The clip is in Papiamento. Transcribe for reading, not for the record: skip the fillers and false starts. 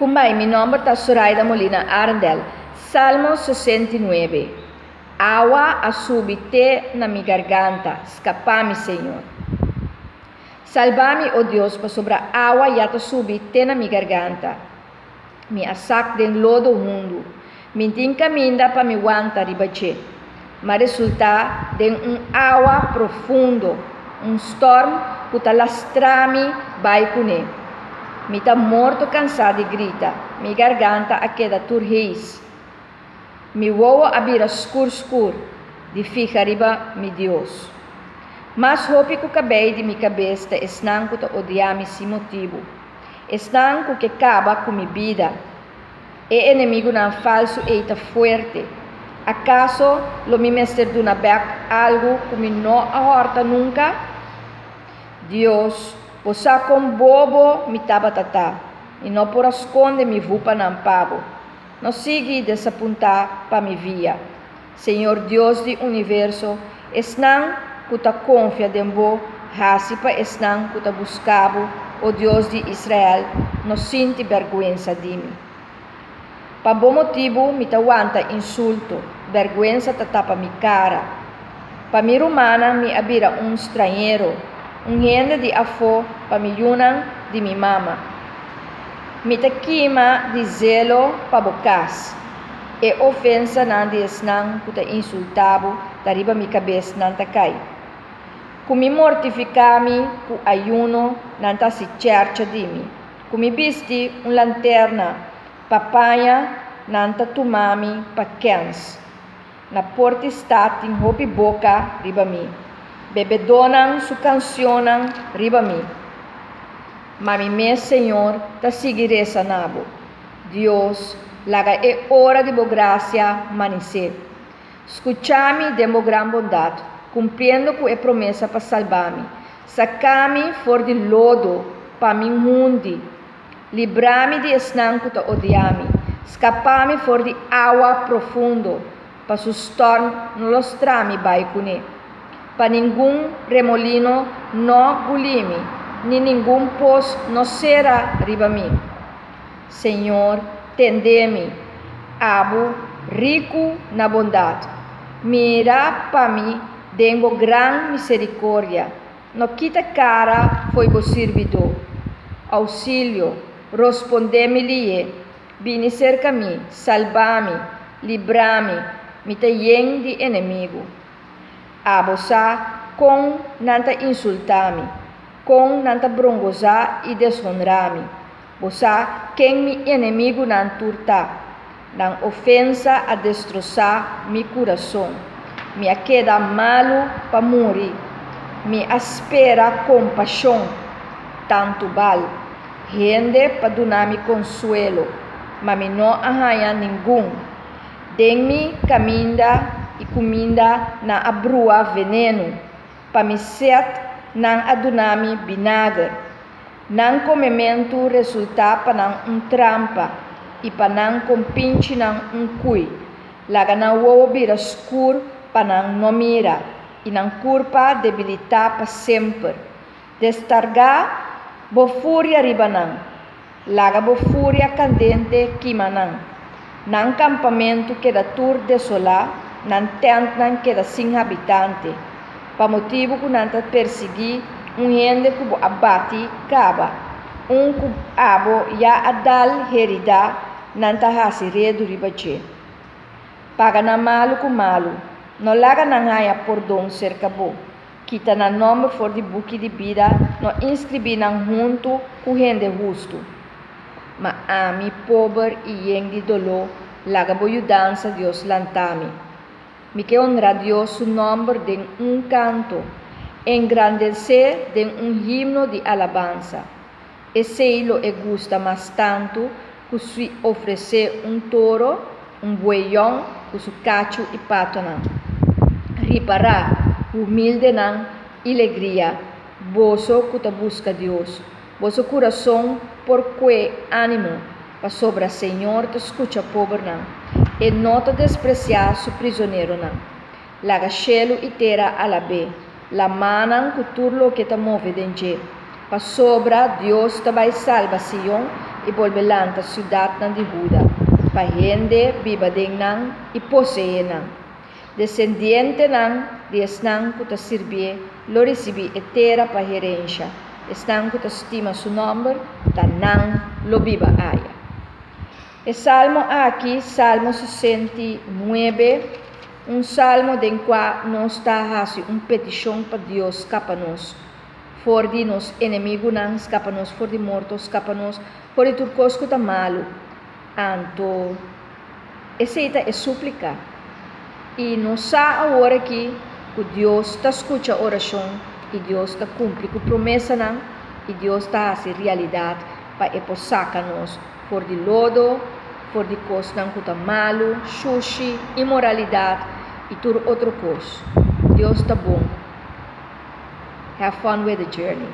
Kumbai, mi nomber ta Soraida Molina Arendel. Salmo 69. Awa a subi te na mi garganta. Skapa mi, Señor. Salba mi, o Dios, pasobra awa ya ta subi te na mi garganta. Mi a sak den lodo hundu. Mi n'tin kaminda pa mi wanta riba dje. M'a resultá den un awa profundo, un stòrm ku ta lastra mi bai kuné. Mi ta morto kansá di grita, mi garganta a keda tur heis. Mi wowo a bira skur skur di fiha riba mi Dios. Mas hopi ku kabei di mi kabes ta esnan ku ta odia mi sin motibu, esnan ku ke kaba ku mi bida. E enemigunan falsu ei ta fuerte. Akaso lo mi mester duna bèk algu ku mi no a hòrta nunka? Dios, bo sa kon bobo mi tabata ta. Mi no por a skonde mi vupanan pa bo. No sigui desapuntá pa mi via. Señor Dios di universo, esnan ku ta konfia den bo, hasi pa esnan ku ta buska bo, o Dios di Israel, no sinti bèrgwensa di mi. Pa bo motibu mi ta wanta insulto, bèrgwensa ta tapa mi kara. Pa mi rumannan mi a bira un strañero, un hende di afó pa mi yunan di mi mama. Mi ta kima di zelo pa bo kas. E ofensanan di esnan ku ta insultá bo ta riba mi kabes nan ta kai. Ku mi mortifiká mi ku ayuno nan ta hasi chèrcha di mi. Ku mi bisti un lanterna pa paña nan ta tuma mi pa kèns. Na port'i stat tin hopi boka riba mi, bebedónan su kansionnan riba mi. Ma mi mes, Señor, ta sigui resa na bo. Dios, laga e ora di bo grasia manisé. Skucha mi den bo gran bondat, kumpliendo ku e promesa pa salba mi. Saka mi for di lodo pa mi hundi. Libra mi di esnan ku ta odia mi. Skapa mi for di awa profundo, pa su stòrm no lo stra mi bai kuné. Pa ningun remolino no guli mi, ni ningun pos no sera riba mi. Señor, tende mi, abo riku na bondat. Mira pa mi den bo gran miserikordia. No kita kara fo'i bo sirbidó. Ousilio, rospondé mi lié, bini serka mi, salba mi, libra mi, mi ta yen di enemigu. Abo sa kon nan ta insultá mi, kon nan ta brongosá i deshonrá mi. Bo sa ken mi enemigunan tur ta. Nan ofensa a destrosá mi kurason. Mi a keda malu pa muri. Mi a spera kompashon, tantu bal, hende pa duna mi konsuelo, ma mi no a haña ningun. Den mi kaminda i kuminda nan a brua venenu, pa mi set nan a duna mi binager. Nan komementu resultá pa nan un trampa i pa nan kompinchinan un kui. Laga nan wowo bira skur pa nan no mira i nan kurpa debilitá pa semper. Destargá Bo furia riba nan. Laga Bo furia kandente kima nan. Nan kampamentu keda tur desolá, nan tèntnan keda sin habitante, pa motibu ku nan ta persiguí un hende ku bo a bati kaba, un ku abo ya a dal heridá, nan ta hasi redu riba dje. Paga nan malu ku malu, no laga nan haña pordon serka bo. Kita nan nòmber for di buki di bida, no inskribí nan huntu ku hende hustu. Ma ami, pober i yen di doló, laga bo yudansa, Dios, lanta mi. Mi ke honra Dios su nòmber den un kanto, engrandes'é den un himno di alabansa. Esei lo e gusta mas tantu ku si ofresé un toro, un buey yòn ku su kachu i patonan. Ripará, humildenan, i legria, boso ku ta buska Dios. Boso kurason por kue ánimo, pasobra Señor ta skucha pobernan, E no ta despresiá su prizoneronan. Laga shelu i tera alab'é, lamannan ku tur loke ta move den dje, pasobra Dios ta bai salba Sion i bolbe lanta siudatnan di Huda, pa hende biba den nan i poseé nan. Desendientenan di esnan ku ta sirbié lo risibí e tera pa herensha, esnan ku ta stima su nòmber, ta nan lo biba aya. E salmo aki, Salmo 69, un salmo den kua nos ta hasi un petishon pa Dios skapa nos for di nos enemigunan, skapa nos for di morto, skapa nos for di tur kos ku ta malu. Anto esei ta e súplika. I nos sa awor aki ku Dios ta skucha orashon i Dios ta kumpli ku promesanan i Dios ta hasi realidat pa e por saka nos for di lodo, for di kosnan ku ta malu, shushi, inmoralidat i tur otro kos. Dios ta bon. Have fun with the journey.